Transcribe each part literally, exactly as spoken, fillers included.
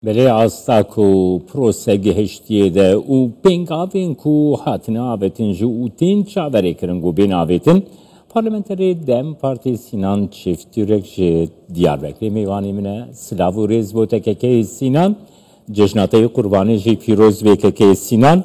Belê, asta ku prose gihiştiye de û pêngavên ku hatine avêtin ji û tên çaverêkirin ku bên avêtin, parlamenterê DEM Partî Sînan Çiftürek ji Diyarbekirê mêvanê min e. Silav û rêz bo te kekeyê Sînan. Cejna te yê Qurbanê jî pîroz bê kekeyê Sînan.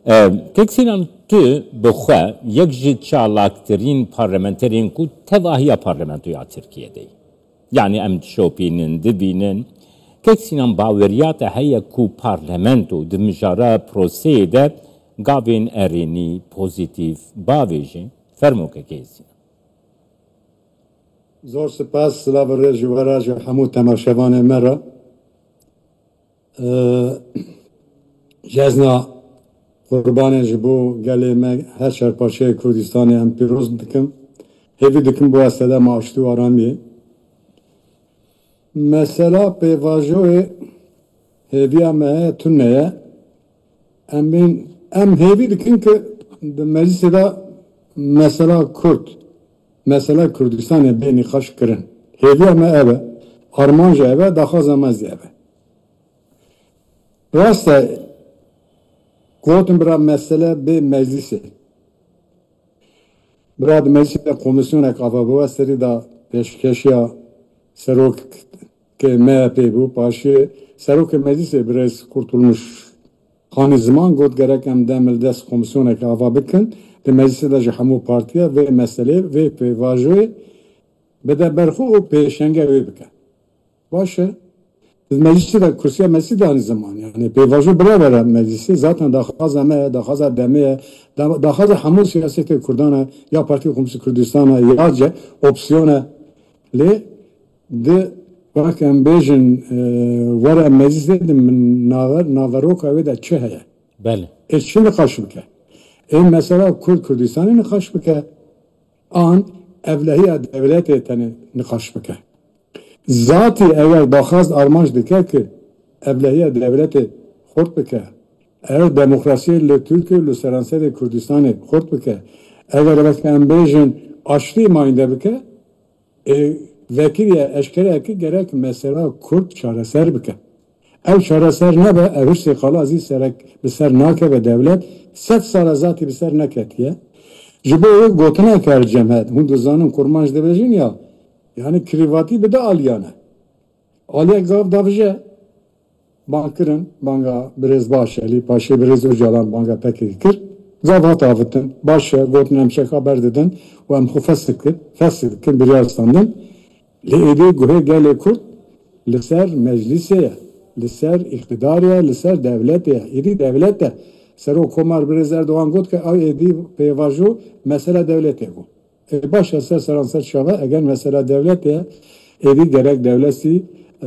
E, kek Sînan, tu bi xwe yek ji çalaktirîn parlamenterên ku tevahiya parlamentoya Tirkiyê de yî. Yanî em dişopînin, dibînin. Kek Sînan, baweriya te heye ku parlamento di mijara proseyê de gavên erênî, pozîtîf, bavêje? Fermo kekê Sînan. Zor spas, silav û rêz ji we re, ji hemû temaşevanên me re. Ee, Cejna Qurbanê ji bo gelê me her çar parçeyê Kurdistanê em pîroz dikim. Hêvî dikim bo estede me aştî û aramiyê. Mesela pêvajoyê hêviya me heye tune ye. Em bên, em hêvî dikin ki di meclisê de mesela Kurd, mesela Kurdistanê bê nîqaş kirin. Hêviya me ev e. Armanca ev e, daxwaza me zî ev e. Rast e, gotin bira mesele bê meclisê. Bira di meclisê de komisyonek ava bibe, serî de pêşkeşiya serokê M H P bû, paşê serokê meclisê birêz Kurtulmuş Xanî Ziman got gerek em dem li dest komisyoneke ava bikin. Di meclisê de ji hemû partiya vê meselê, vê pêvajoyê bide ber xwe û pêşenge wê bike. Baş e. Di meclisê de kursiya meclisê danî ziman. Yani pêvajo bira bera meclisê. Zaten daxwaza me, daxwaza demê ye. Da-, daxwaza hemû siyasetê Kurdan e. Ya Partî Komîsî Kurdistan e, ya ce opsiyon e. Lê di wek em bêjin, e, were meclisê di min naver-, naveroka wê de çi heye? Belê. Ê çi nîqaş bike? Ê mesela Kurd Kurdistanê nîqaş bike. An evlehiya dewletê tenê nîqaş bike. Zatî eger daxwaz armanc dike ki evlehiya dewletê xurt bike, eger demokrasiyê li Tirkiye û li seranserê Kurdistanê xurt bike, eger wek em bêjin aştî mayînde bike, ê, vekirî ye eşkere ye ki gerek mesela Kurd çareser bike. Ew çareser nebe, ev hirsê qala zî serek bi ser nakeve dewlet, sed sala zatî bi ser neketiye. Ji bo wê gotinek her cem heye, hûn dizanin kurmanc dibêjin ya, yani kirîvatî bi du aliyan e. Aliyek gav davije, bang kirin, banga birêz Başelî, paşê birêz Ocalan banga P K K kir. Gav hat avitin, baş e, gotin em çeka berdidin û em xwe fesl dikin, fesl dikin, biryar standin. Lê êdî guhê gelê Kurd li ser meclîsê ye, li ser îqtidarê ye, li ser dewletê ye. Êdî dewlet e. Serok Komar birêz Erdogan got ke ew êdî pêvajo mesela dewletê bû. E, baş e, ser seranser çawa, eger mesela dewletê ye, êdî gerek dewletî, e,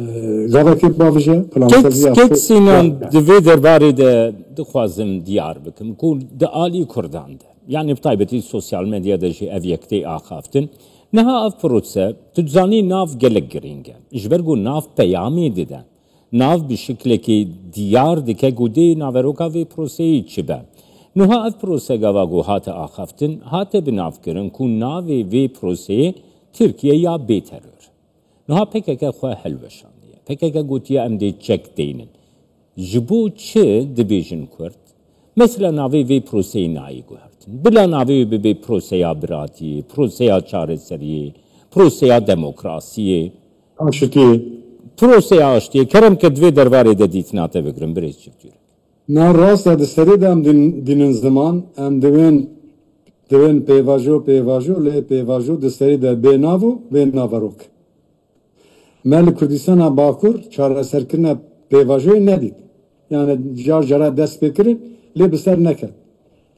gavekê bavije, planser Kek, zî ya kek xwe Sînan, ya. Di vê derbarê de dixwazim diyar bikim ku di alî Kurdan de, yani bi taybetî sosyal medya de jî ev yek tê axaftin. Niha ev prose, tu dizanî nav gelek girîng e. Ji ber ku nav peyamê dide. Nav bi şiklekî diyar dike ku dê naveroka vê proseyê çi be. Niha ev prose gava ku hate axaftin, hate binavkirin ku navê vê proseyê Tirkiye ya bê teror. Niha P K K xwe hilweşandiye. P K K gotiye em dê çek deynin. Ji bo çi dibêjin Kurd? Mesela navê vê proseyê nayê guhertin. Bila navê wê bibe proseya biratiyê, proseya çareseriyê, proseya demokrasiyê. Aştiyê. Proseya aştiyê. Kerem ke di vê derbarê de dîtina te bigirim, birêz Çiftçî. Na rast e, di serî de em din-, dînin ziman, em divên, divên pêvajo, pêvajo, lê pêvajo di serî de bê nav û bê naverok. Me li Kurdistana Bakur çareserkirina pêvajoyê nedît. Yani car cara dest pê kirin, lê bi ser neket.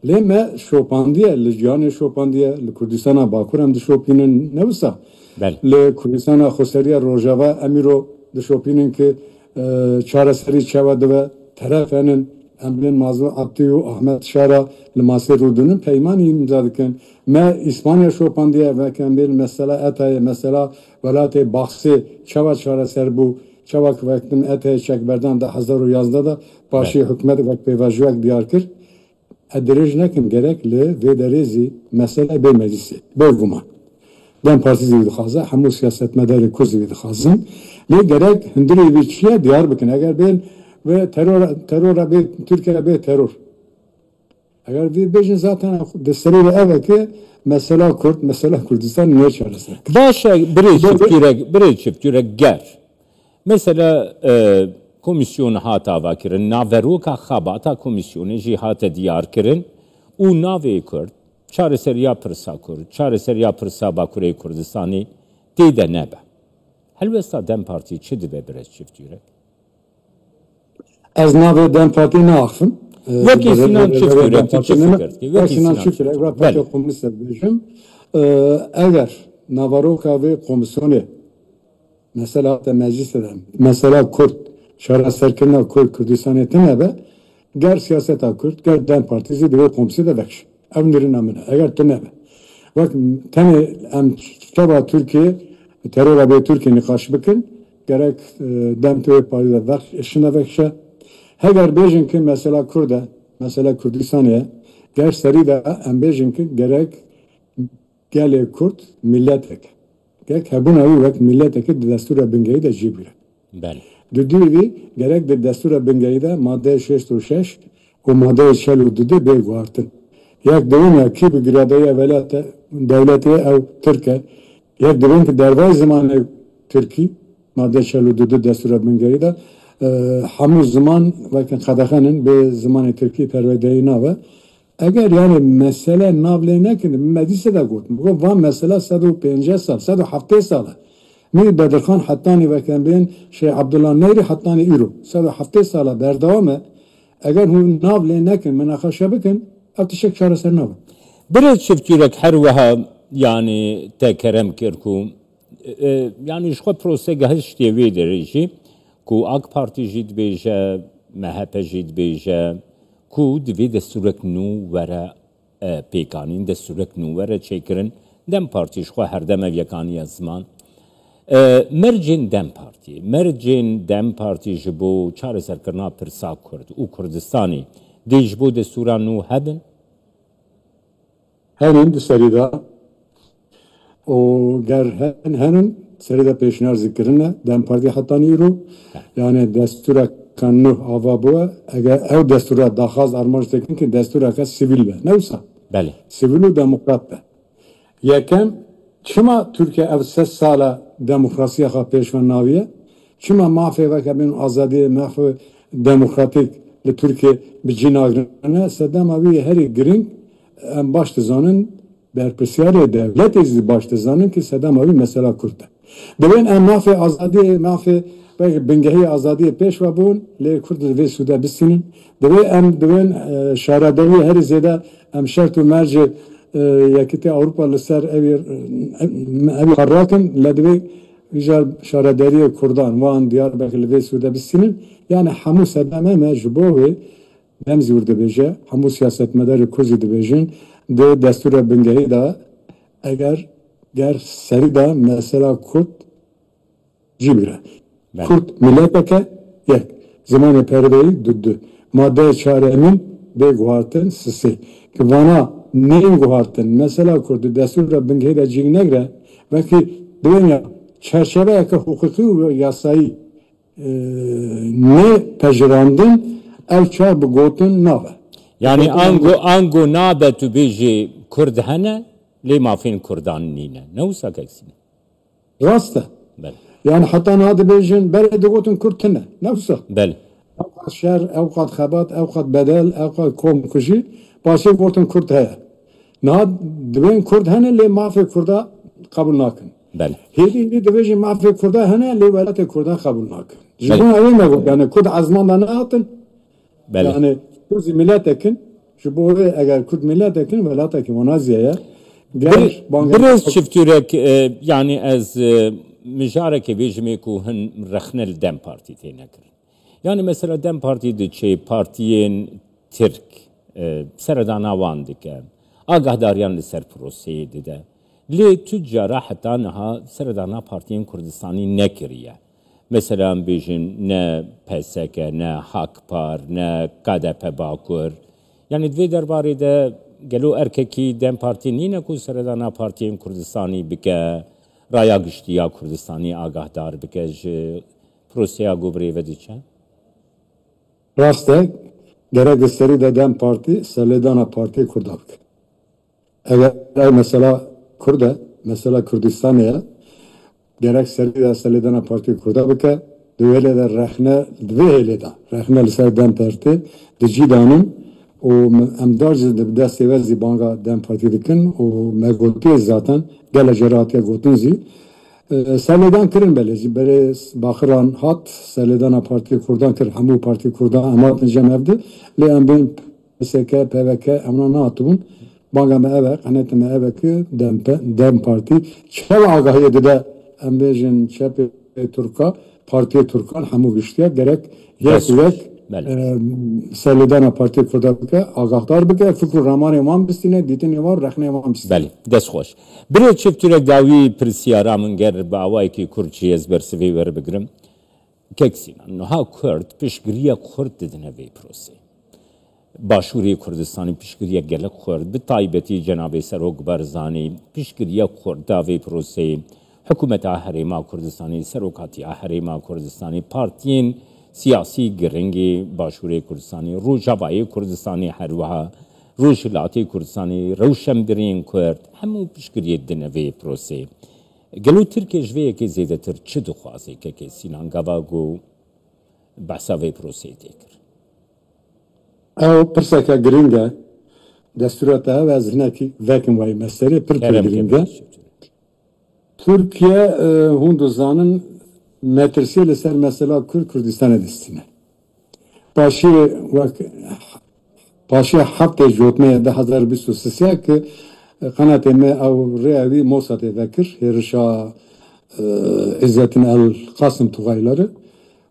Lê me şopandiye, li cihanê şopandiye, li Kurdistana Bakur em dişopînin, ne wisa? Belê. Li Kurdistana Xweseriya Rojava em îro dişopînin ki, e, çareserî çawa dibe, teref henin, em bên Mazlûm Abdî û Ahmet Şara li masê rûdinin peymanî îmza dikin. Me Îspanya şopandiye, weke em bên mesela ETAyê, mesela welatê Baxsê çawa çareser bû, çawa ki wextin ETAyê çekberdan di hezar û yazdeh de paşê Evet. hikûmet wek pêvajoyek diyar kir. Ez dirêj nekim, gerek li vê derê zî mesele bê meclisê, bê guman. DEM Partî zî wî dixwaze, hemû siyasetmedarê Kurd zî wî dixwazin. Lê gerek hundirê vî çiye diyar bikin. Eger bên ve teror, terora bê, Tirkiye bê teror. Eger vî bêjin zaten di serê ve ev e ki mesela Kurd, mesela Kurdistan ne çareser. Baş e, birê çiftgürek, birê çiftgürek ger. Mesela, e, komîsyon hat avakirin, naveroka xebata komîsyonê jî hate diyar kirin û navê Kurd, çareseriya pirsa Kurd, çareseriya pirsa Bakurê Kurdistanê tê de nebe. Helwesta DEM Partî çi dibe birêz çiftgürek? Ez navê DEM Partî naaxivim. Wekî Sinan Çiftgürek, tu çi fikir dikî? Wekî Sinan Çiftgürek, ve Partiya Komûnîst dibêjim. Eger navaroka vê komîsyonê, mesela te meclîsê de, mesela Kurd, çareserkirina Kurd, Kurdistanê tine be, ger siyaseta Kurd, ger DEM Partî zî di wê komîsyê de vekişe. Ev nirina min e. Eger tune be. Wek tenê em çava Tirkiye, terora bê Tirkiye nîqaş bikin, gerek, e, DEM tu wê parî de vex-, şine vekişe. Heger bêjin ki mesela Kurd e, mesela Kurdistanê ye, ger serî de em bêjin ki gerek gelê Kurd miletek. Gerek hebûna wî wek miletekê di destûra bingehî de cî bigire. Belê. Di dûyî vî gerek di destûra bingehî de madeyê şêst û şeş û madeyê çel û du de bê guhartin. Yek dibin ya kî bi giradeya welate, dewletê ew Tirk e. Yek dibin ki dervayî zimanê Tirkî, madde çel û du di destûra bingehî de, e, hemû ziman weke qedexenin bê zimanê Tirkî perwerdeyî nabe. Eger yani mesele nav lê nekin, me dîse de got. Got van mesela sed û pêncî sal, sed û heftê sal e. Mîr Bedirxan hetanî weke bên Şeyh Abdullah Neyrî hetanî îro. Sed û heftê sala berdewam e. Eger hûn nav lê nekin, minaqeşe bikin, ev tiştek çareser nabe. Birêz Çiftgürek her wiha, yani te kerem kir ku, e, yani ji xwe prosê gehiştiye wê derê jî ku AK Partî jî dibêje, MHP jî dibêje ku divê destûrek nû were, e, pêkanîn, destûrek nû were çêkirin. DEM Partî ji xwe herdem ev yek aniye ziman. E, mercên DEM Partiyê, mercên DEM Partî ji bo çareserkirina pirsa Kurd û Kurdistanê dê ji bo destûra nû hebin? Herin di serî de û ger hen-, herin serî de pêşniyar zî kirine DEM Partî hetanî îro. Yani destûreka nû ava bûye. Eger ew destûra daxwaz armanc dikin ki destûreka sivîl be. Ne wisa? Belê. Sivîl û demokrat be. Yekem, çima Tirkiye ev sed sala demokrasiya xwe pêş ve naviye? Çima mafê weke bên azadiyê, mafê demokratîk li Tirkiye bi cî nagirine? Sedema wî herî girîng, em baş dizanin, berpirsiyarê dewletê jî baş dizanin ki sedema wî mesela Kurd e. Divên em mafê azadiyê, mafê belkî bingehî azadiyê pêş ve bûn, lê Kurd li vê sûde bistînin. Divê em, divên, e, şaredariyê herî zêde em şert û mercê, e, Yekîtiya Ewropa li ser ev, ev, ev xwe rakin, lê divê vîja şaredariyê Kurdan, wan, Diyarbekir li vê sûde bistînin. Yani hemû sedemê me ji bo wê dem zî wir dibêje, hemû siyasetmedarê Kurd jî dibêjin, di destûra bingehî de eger ger serî de mesela Kurd cî bigire. Belê. Kurd mileteke yek. Zimanê perwerdeyî du du. Madeyê çaremîn bê guhartin sisê. Ki vana neyên guhartin, mesela Kurd di destûra bingehî de cî negire, belkî divên ya çerçeveyeke huquqî û yasayî, e, ne pejirandin, ev çar bi gotin nabe. Yani ango, ango nabe tu bêjî Kurd hene, lê mafên Kurdan nîne. Ne wisa kek Sîne? Rast e. Belê. Yani heta niha dibêjin, berê digotin Kurd tune. Ne wisa? Belê. Ew qat şer, ew qat xebat, ew qat bedel, ew qat kom kujî, paşê gotin Kurd heye. Niha dibên Kurd hene, lê mafê Kurda qebûl nakin. Belê. Hêdî hêdî dibêjin mafê Kurda hene, lê welatê Kurda qebûl nakin. Ji Belê. Bo evê me got, yani Kurd ezman de nehatin. Belê. Yani Kurd zî miletekin, ji bo wê eger Kurd miletekin, welatekî wana zî ye. Ger Bir, bangê Birêz Çiftgürek, e, yani ez, e, mijareke vê jimê ku hin rexne li DEM Partî têne kirin. Yani mesela DEM Partî diçê partiyên Tirk, e, seredana wan dike, agahdariyan li ser proseyê dide. Lê tu cara heta niha seredana partiyên Kurdistanî nekiriye. Mesela em bêjin ne P S K, ne Hakpar, ne K D P Bakur. Yani di vê derbarê de Gelo erkekî DEM Partî nîne ku seredana partiyên Kurdistanî bike, raya giştî ya Kurdistanî agahdar bike ji proseya ku bi rê ve diçe? Rast e, gerek li serî de DEM Partî serlêdana partiyê Kurda bike. Eger ev mesela Kurd e, mesela Kurdistanê ye, gerek serî de serlêdana partiyê Kurda bike, di wê hêlê de rexne, di vê hêlê de rexne li ser DEM Partî di cî danin û em dar jî di destê we zî banga DEM Partî dikin û me gotiye zaten, gelek cara hatiye gotin zî. E, serlêdan kirin belê jî. Berê Baxiran hat, serlêdana Partiyê Kurdan kir, hemû Partiyê Kurdan em hatin cem hevdi. Lê em bên P S K, P V K, em na nehatibûn. Banga me ev e, qenete me ev e ki DEM, DEM Partî çawa agahiyê dide, em bêjin çepê Tirka, Partiyê Tirkan hemû giştiye, gerek yek Dest yek, xweş. Belê. e, serlêdana Partiyê Kurda bike, agahdar bike, fikr û ramanê wan bistîne, dîtinê wan, rexnê wan bistîne. Belê, dest xweş. Birê çift Türek dawî pirsiyara min ger bi awayekî kurt jî ez bersivê we re bigirim. Kek Sînan, niha Kurd piştgiriye xurt didine vê prosê. Başûrê Kurdistanê piştgiriye gelek xurt, bi taybetî cenabê Serok Barzanî piştgiriye xurt da vê proseyê. Hikûmeta Herêma Kurdistanê, Serokatiya Herêma Kurdistanê, partiyên siyasî giringê Başûrê Kurdistanê, Rojavayê Kurdistanê her wiha, Rojhilatê Kurdistanê, rewşenbirên Kurd, hemû piştgiriyê didine vê proseyê. Gelo Tirkiye ji vê yekê zêdetir çi dixwaze kekê Sînan gava ku behsa vê proseyê tê kir? Ew pirseke giring e. Destûra te hebe ez hinekî vekim wayî meselê pir pir Kerem giring e. Kerem. Tirkiye, e, hûn dizanin metirsiyê li ser mesela Kurd Kurdistanê distîne. Paşê wek, paşê heftê cotmeyê du hezar bîst û sê ki, e, qenatê me ew rê ewî Mossadê vekir, hêrişa, e, Îzzettin El Qasim Tugayları.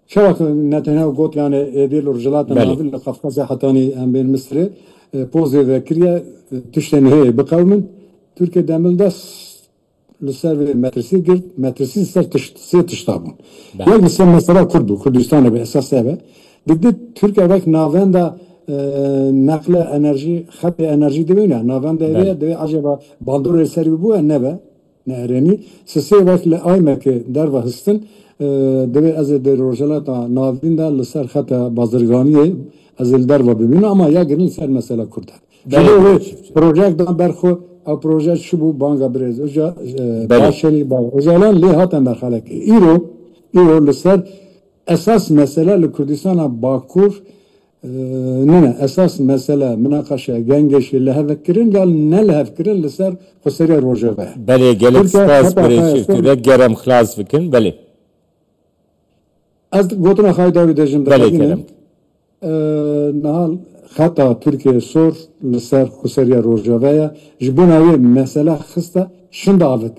Çawa ki Netanyahu got, yani, êdî li Rojhilata Belê. Navîn, li Qafqazê hetanî em bên Misirê, e, pozê vekiriye, e, tiştên heye biqewimin. Tirkiye demildest li ser vê metirsî girt, metirsî li ser tişt, sê tişta bûn. Belê. Yek li ser mesela Kurd bû, Kurdistanê bi esas ev e. Di di Tirkiye wek navenda, e, neqle enerjî, xetê enerjî divê ne. Navenda Belê. Vê divê acaba bandorê serî bû e nebe, ne erênî. Sisê wek li Aymekê derva histin, e, divê ez ê di Rojhilata Navîn de li ser xeta bazirganiyê ez ê li derva bibînim, ama ya girin li ser mesela Kurd e. Belê, Ji bo wê çiftçi. Projek dan ber xwe, ew proje çi bû, banga birêz Oca-, e, Belê. Başerî, banga Ocalan lê hate merxelekê. Îro, îro li ser esas mesele li Kurdistana Bakur, e, nine, esas mesele minaqeşe gengeşê lihevkirin ya ne lihevkirin li ser xweseriya Rojava ye. Belê, gelek Tirkiye spas heta birê xwe çiftçi. Gerem xilas bikin, belê. Ez gotina xwe dawî dejim Belê, dixebînim. Kerem. Ee, niha xeta Tirkiye sor li ser xuseriya Rojava ye. Ji bona wê mesela xiste şinda avêt.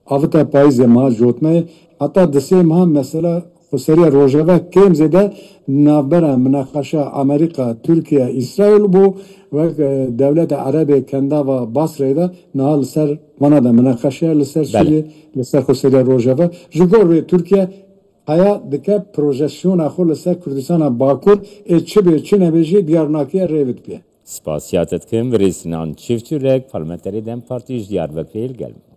Avête payîzê meha cotmeyê. Heta di sê meha mesela xuseriya Rojava kêm zêde navbera minaqeşa Amerîka, Tirkiye, Îsraîl bû. Wek, e, dewleta Erebê kendava Basrê de niha li ser vana de minaqeşe ye, li ser Belê. Sûriyê, li ser xuseriya Rojava. Ji gor wê Tirkiye Heya dike projeksiyona xwe li ser Kurdistana Bakur ê çi bê çi nebe jî diyar nakiye, rê bidpiye. Spasiya te dikim, birê Sinan Çiftçîrek, parlamenterê DEM Partî ji Diyarbekirê li gel me.